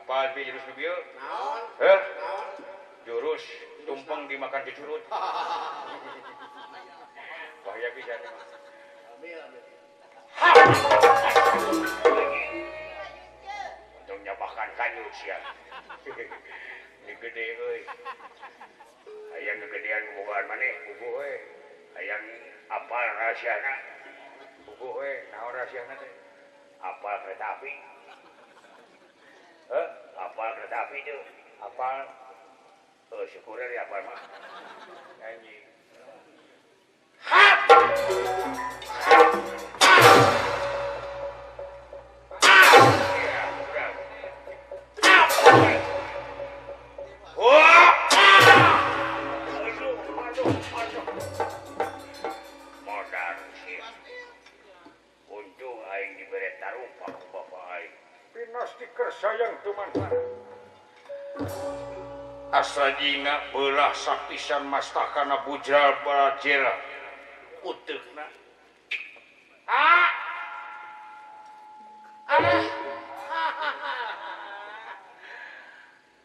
Apal bi jurus nu bieu? Naon? Heh? Jurus tumpeng dimakan cucurut. Bahaya pisan mah. Ha! Untung nyabahkan kanyut sia. Ini gede euy. Hayang gegedean bogaan maneh puguh we. Hayang apal rahasiana. Puguh we, naon rahasiana teh? Apal kereta api. Heh, apal kereta api teu? Apal. Heuh, syukur ya apal mah. Anjing. Ha! Sayang tuman asajina belah sapisan mastakana bujral bajera uteukna ah ah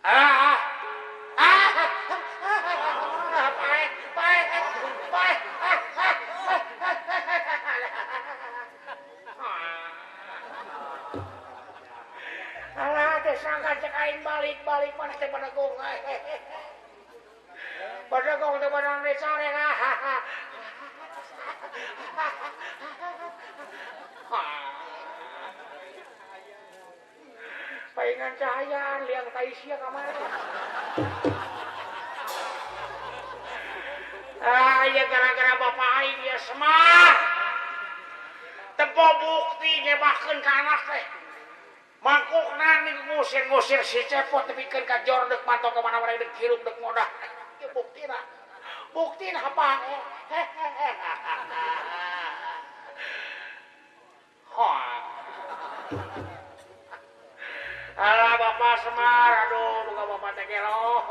ah ah pae pae pae. Sangka cek aing balik-balik mana teh badegong. Badegong teh badan disare. Paingan cahayaan liang tai sia ka mana. Ah, ya gara-gara bapak aing ya Semar. Tempo bukti nyebahkeun ka anak teh. Mangkukna ngusir-ngusir si Cepot dipikeun ka jor deuk mantau ka mana-mana deuk hirup deuk modah. Ieu buktina. Buktina apa? Alah Bapak Semar, aduh buka bapak teh gelo.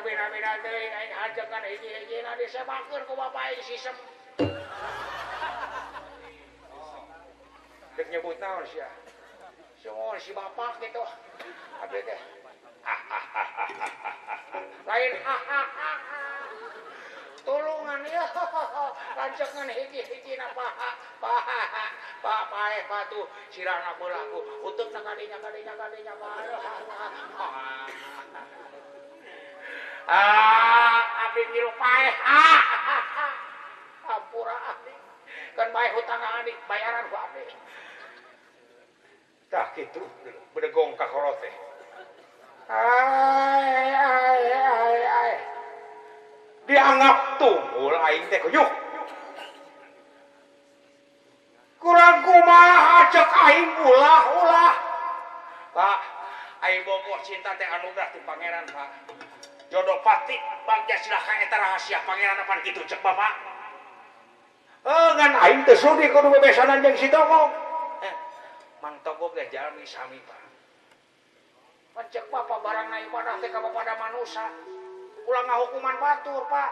Bina-bina teuing aing hajeungan hiji-hijina disemakeun ku bapak aing sisem. Dek nyebut naon sia? Semua si bapak gitu. Abdi teh. Lain tulungan ya. Lanceungan hiji-hijina paha, paha, paha, paeh batu sirahna beulah ku uteukna kadinya kadinya kadinya paha. Ah, abdi milu paeh. Ah, ampura abdi. Kan bae hutang abdi, bayaran ku abdi. Tah kitu bedegong ka kolot teh. Ai ai ai ai. Dianggap tunggul aing teh kuyuk. Kurang kumaha cek aing ulah-ulah. Pak, aing bogoh cinta teh anugerah ti pangeran, Pak. Jodoh pati bagja silahkan eta rahasia pangeran apaan kitu cek bapak. Ngan aing teu sudi kudu bebesanan jeung si Togog. Mang Togog teh jalmi sami Pak. Pan cek bapak barangna ibadah teh ka bapada manusa. Ulah ngahukuman batur Pak.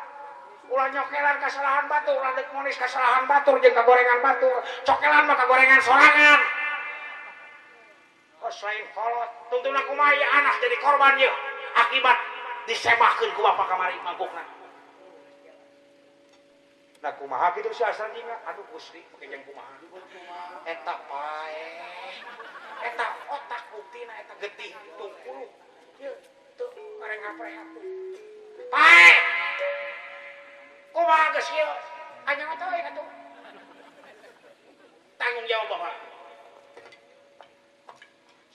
Ulah nyokelan kasalahan batur, ulah deuk monis kasalahan batur jeung kagorengan batur. Cokelan mah kagorengan sorangan. Kos lain kolot, tuntuna kumaha ieu anak jadi korban ieu akibat disemahkeun ku bapak kamari mangkukna. Nah kumaha kitu si Asal Jingga? Aduh Gusti, make jeung kumaha? Eta paeh. Eta otak buktina eta getih tungkul. Ieu teu kareng-ngapreh atuh. Paeh. Kumaha geus ieu? Anyang teuing atuh. Tanggung jawab bapak.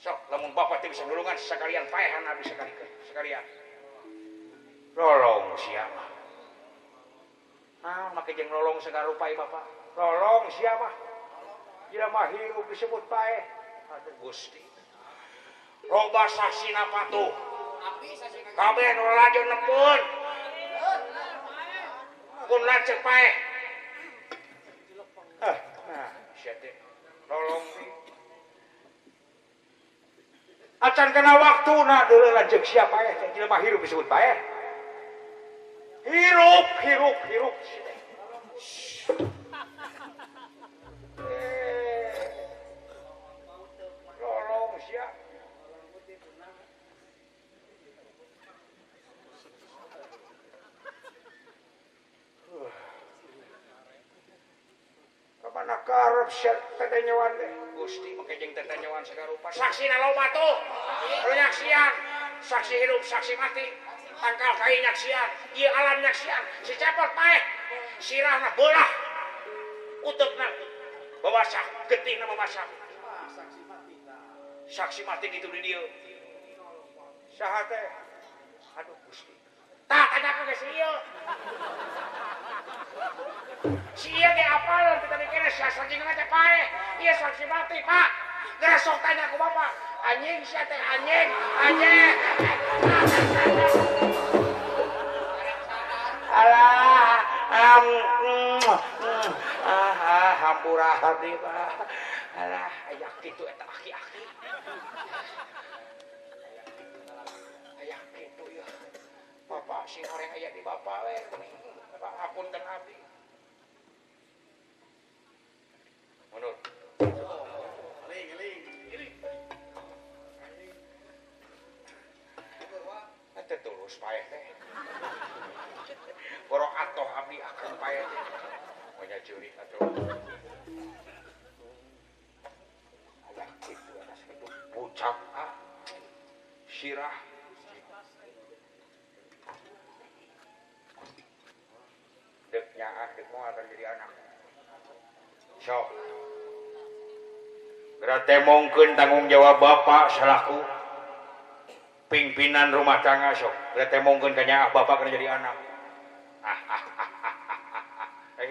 Sok lamun bapak teu bisa nulungan sakalian paehan abdi sakalikeun, sekalian. Lolong siapa? Nah, make jeung lolong sagarupai bapak. Lolong siapa? Jelema hirup disebut paeh. Aduh Gusti. Loba saksina patuh. Kabeh nu lalajo nepun. Kun lanceuk paeh. Nah, sia teh lolong. Acan kana waktuna deuleu lanceuk sia paeh teh jelema hirup disebut paeh. Hirup, hirup, hirup. Karep sia tetenyoan teh. Gusti make jeung tetenyoan sagarupa. Saksina loba tuh. Nu nyaksian, saksi hidup, saksi mati. Tangkal kai nyaksian, ieu alam nyaksian. Si Cepot paeh. Sirahna beulah. Uteukna babasah, getihna babasah. Saksi mati gitu di dieu. Saha teh? Aduh Gusti. Tah tanyakeun ka si ieu. Si ieu ge apal teh tadi kene sia sajingan teh paeh. Ieu saksi mati, Pak. Geura sok tanya ku Bapak. Anjing sia teh anjing, anjing. Alah, hampura abdi, Pak. Alah, aya kitu eta aki-aki. Aya kitu ieu. Bapak sing horeng aya di bapak we. Bapak hapunten abdi. Mundur. Eling, eling. Teh tulus paeh teh. Boro atoh abdi akan paeh teh. Monya ceurik atuh. Alah kitu atas itu pucak ah. Sirah. Dek nyaah dek moal akan jadi anak. Sok. Geura temongkeun tanggung jawab bapak salaku pimpinan rumah tangga sok. Geura temongkeun ka nyaah bapak kana jadi anak.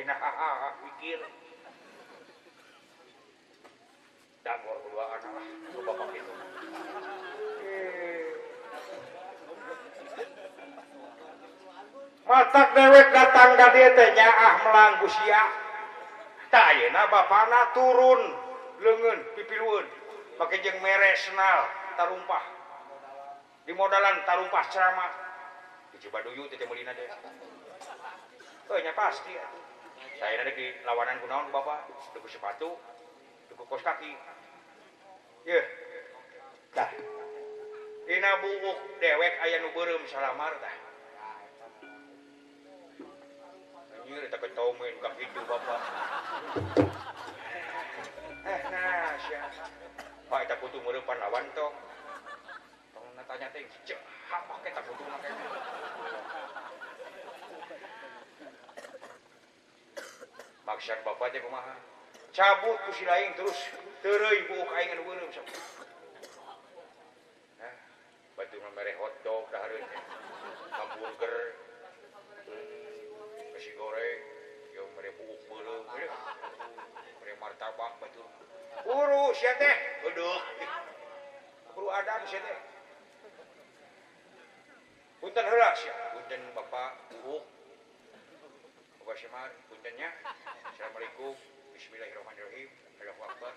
Nah, mikir. Dagor kedua anak lah, bapak itu. Matak dewek datang ka dieu teh nyaah melang ku sia. Tah ayeuna bapana turun leungeun pipilueun make jeung mere senal tarumpah. Di modalan tarumpah ceramah. Di Cibaduyu teh meulina teh. Heuh nya pasti atuh. Saya ada di lawanan kunaon bapak, deku sepatu, deku kos kaki. Yeuh. Tah. Dina buuk dewek aya nu beureum salamar tah. Anjir eta ketomen ka kitu bapak. Nah sia. Pak eta kutu meurepan lawan tong. Tong natanya teh cek hapak eta kutu make. Maksud bapak teh kumaha? Cabut ku si lain terus tereuy buuk aing anu beureum sok. Nah, batu mah mere hotdog dahareun teh. Hamburger. Nasi goreng, ieu mere buuk beureum. Mere martabak batu. Buru sia teh, heudeuk. Buru adan sia teh. Punten heula sia, punten bapak buuk. Bapak Semar, puntennya. Assalamualaikum. Bismillahirrahmanirrahim. Allahu Akbar.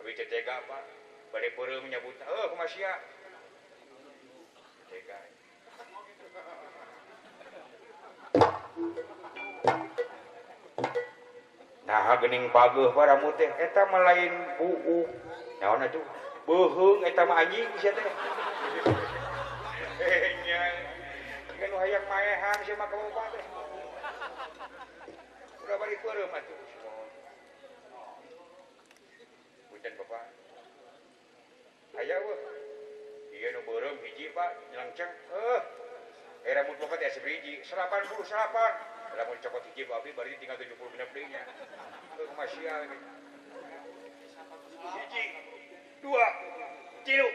Abi teh tega Pak. Bade peureum nyabut. Heuh kumaha sia? Tega. Nah, geuning pageuh paramu teh eta mah lain buuk. Naon atuh? Beuheung eta mah anjing sia teh. Nya. Nu hayang maehan sia mah ka bapak teh. Udah bari peureum atuh. Punten bapak. Aya weuh. Ieu nu beureum hiji Pak, nyelengceng. Heuh. Rambut bapak teh sebiji, 88. Lamun cokot hiji ku abdi bari tinggal 70 deui nya. Heuh kumaha sia ini. Hiji, dua, tilu.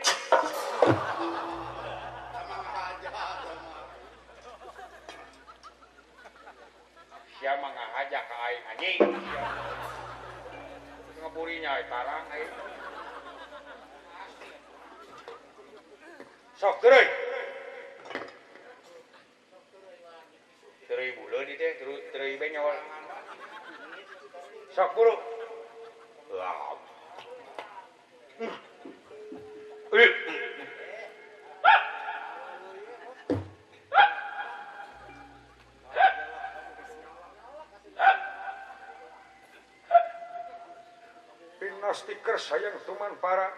Sia mah ngahaja ka aing anjing. Ngaburinya tarang aing. Sok teureui. Teureui buleun ieu teh, teureui benyol. Sok buru. Stiker sayang tuman para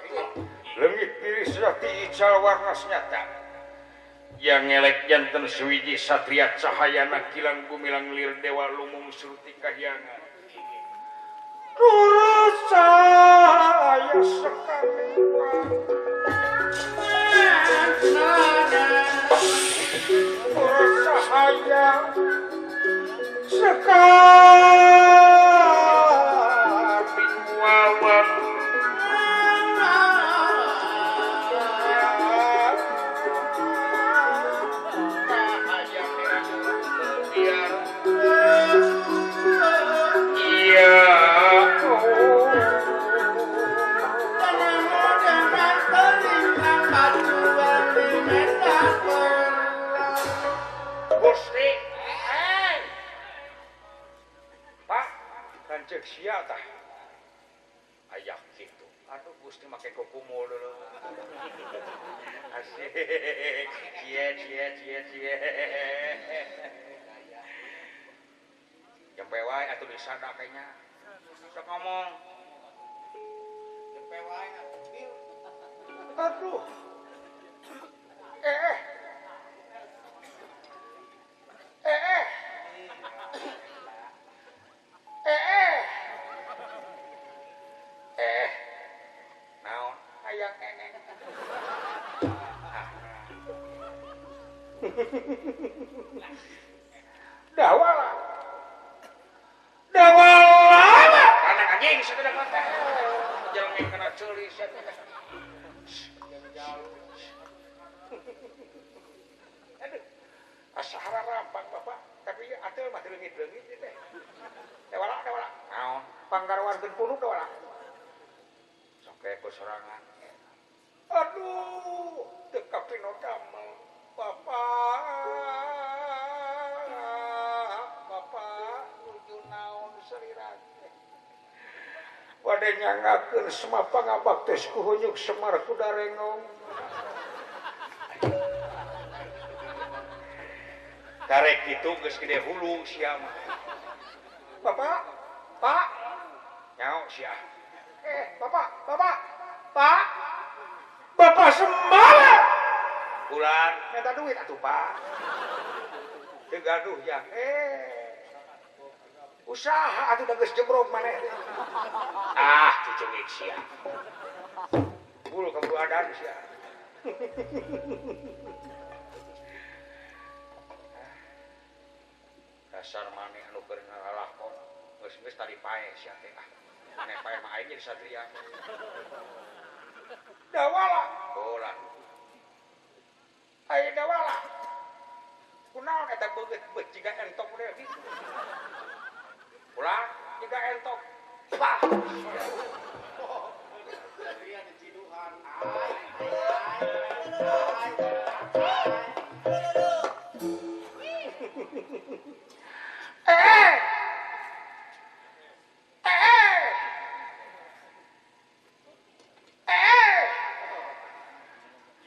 leungit diri sejati ical warna senyata Yang ngelek janten suwiji satria cahayana kilang gumilang lir dewa lumung suruti kahyangan. Saya sekali cahaya sekali wawang cahaya merah biar iya. Cek sia tah ayak gitu aduh Gusti make kukumul dulu asik cie cie cie cie jempe wae atuh disada kayaknya sok ngomong jempe wae atuh aduh eh eh eh eh naon hayang eneng dawala dawala kana anjing sakedah teh jeleng kana ceuli sia teh aduh asa harapan bapak tapi atuh mah leungit-leungit teh dawala dawala naon panggarwarkeun punuk dawala sok ku sorangan aduh teu kapino damel bapak bapak nuju naon salira teh bade nyangakeun semua pangabaktos ku hunyuk Semar kudarengong karek kitu geus gede hulu sia mah bapak pak nyaho sia bapak bapak pak bapak sembara bulan minta duit atuh pak teu gaduh ya usaha atuh da geus jebrog maneh ah cucungik sia bulu kaburu adan sia dasar maneh anu keur ngalalakon geus-geus tadi paeh sia teh ah maneh paeh mah aing jadi satria dawala bola aya dawala kunaon eta beungeut beut jiga entok deui gitu ulah jiga entok bah satria diciduhan eh eh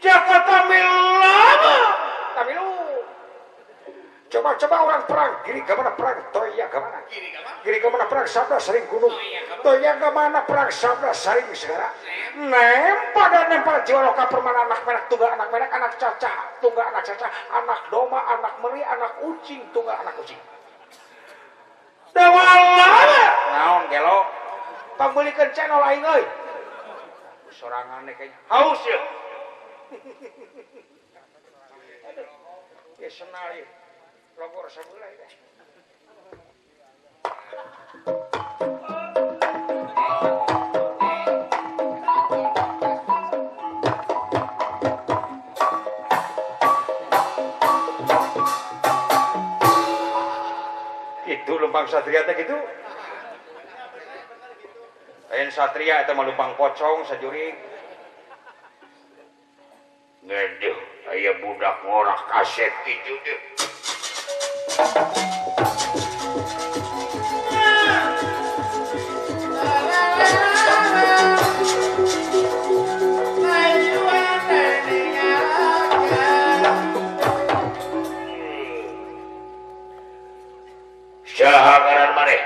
Jakarta milama Tamilu coba-coba orang perang kiri ke mana perang Toya ke mana kiri ke mana perang sabda saring gunung Toya ke mana perang sabda saring segara nempel dan nempel jiwa loka permana anak menak tunggal anak menak anak caca tunggal anak caca anak doma anak meri anak ucing tunggal anak ucing dawala naon gelo pambelikeun channel aing euy sorangan kayaknya haus ya ya senal ya logor sabelah ya. Itu lempang satria teh gitu. Lain satria eta mah lempang pocong sajurig. Ngeduh, aya budak ngorak kaset kitu deh. Saha ngaran maneh?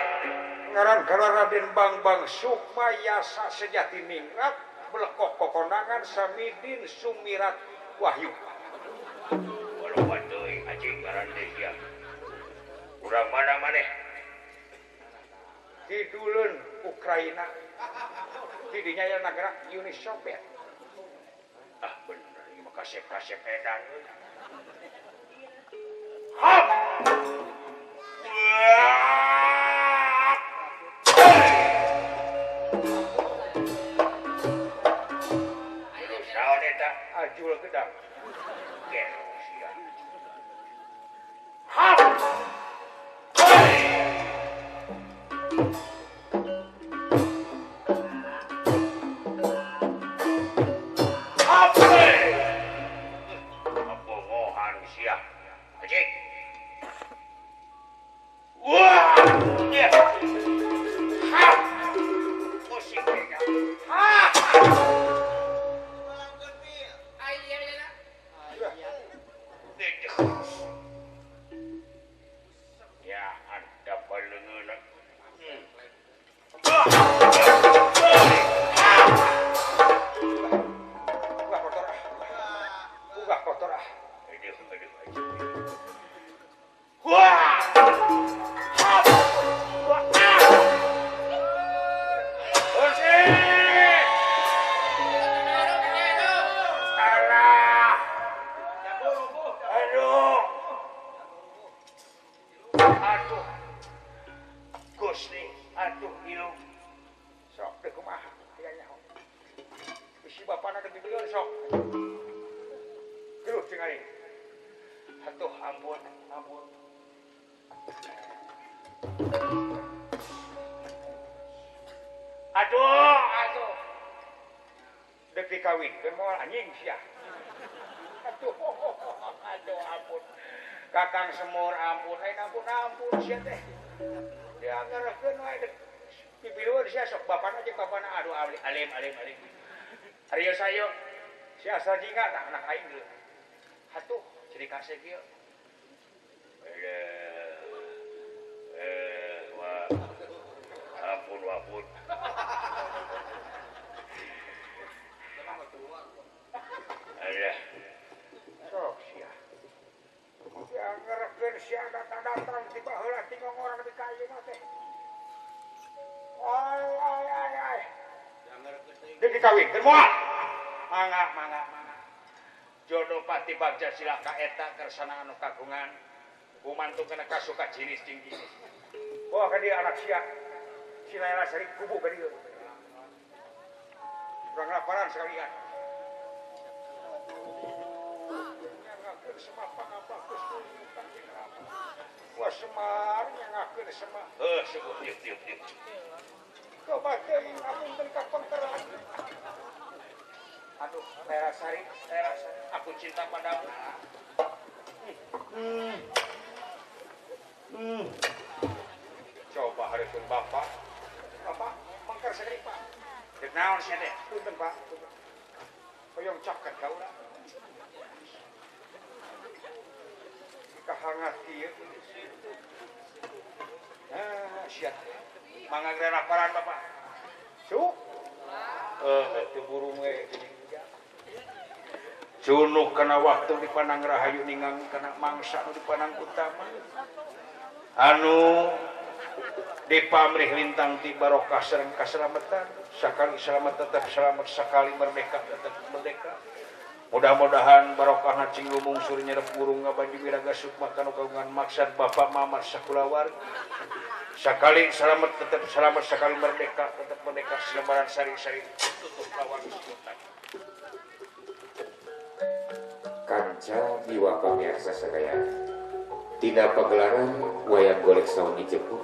Ngaran kana Raden Bangbang Sukmayasa Sejati Ningrat belekok kokonangan Samidin Sumirat Wahyu. Anjing ngaran teh sia. Urang mana maneh? Kiduleun Ukraina. Tidinya ya nagara Uni Soviet. Ah bener ieu mah kasep-kasep edan. Hap. Terus naon eta? Ajul gedang. Gero sia. Hap. Anjing sia. Aduh, aduh ampun. Kakang Semur ampun, aing ampun ampun sia teh. Dianggarkeun wae dek pipilueun sia sok bapana jeung bapana aduh alim alim alim. Ari sayo sia asal jingga tah anak aing deui. Atuh jadi kasih kieu. Wah. Ampun ampun. Alah. Sok sia. Dianggarkeun sia datang-datang ti baheula ti ngongorang nepi ka ayeuna teh. Ai ai ai ai. Dianggarkeun teuing. Deuk dikawinkeun moal. Mangga mangga mangga. Jodoh pati bagja silaka eta kersana anu kagungan. Kumantu kana kasuka jinis jeung jinis. Bawa ka dieu anak sia. Si Laila Sari kubu ka dieu. Urang laparan sekalian. Wah Semar nyangakeun Semar. Heuh seueuh dieu dieu dieu. Coba teuing apunten ka pengkeran. Aduh, Laila Sari, Laila Sari, aku cinta padamu. Coba hareupeun bapak. Bapak mengker sakali Pak. Deuk naon sia teh? Punten Pak. Hoyong caket ka urang. Kahangat kieu. Ah, sia. Mangga laparan bapak. Su. Teu burung we geuning. Cunuh kana waktu dipanang rahayu ningang kana mangsa nu dipanang utama. Anu dipamrih lintang ti barokah sareng kaselamatan, sakali selamat tetap selamat, sakali merdeka tetap merdeka. Mudah-mudahan barokahna cing lumungsur nyerep burung ngabaju wiraga sukma kanu kagungan maksad bapak mamat sakulawarga. Sakali selamat tetap selamat, sakali merdeka tetap merdeka, selebaran sari-sari tutup lawang sultan. Kanca biwa pamirsa sadaya. Tina pagelaran wayang golek sawengi jeput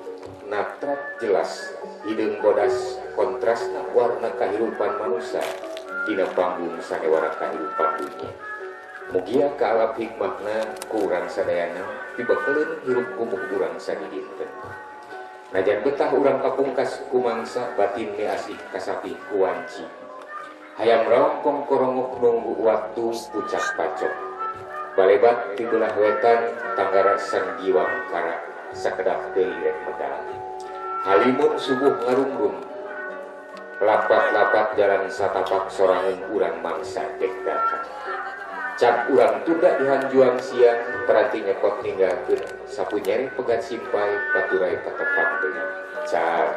natrat jelas hideung bodas kontrasna warna kahirupan manusia dina panggung sanewara kahirupan dunya. Mugia kaalap hikmahna ku urang sadayana pibekeleun hirup kumuh urang sadidinten. Najan betah urang kapungkas kumangsa batin miasih kasapih kuwanci. Hayam raongkong korongok nunggu waktu pucak pacok. Balebat di belah wetan tanggara sang giwang kara sakedap deui rek medal. Halimun subuh ngarumrum. Lapat-lapat jalan satapak sorangan urang mangsa dek datang. Cap urang tunda dihanjuang siang peranti nyekot ninggalkeun sapu nyeri pegat simpai paturai patepang deui. Cap.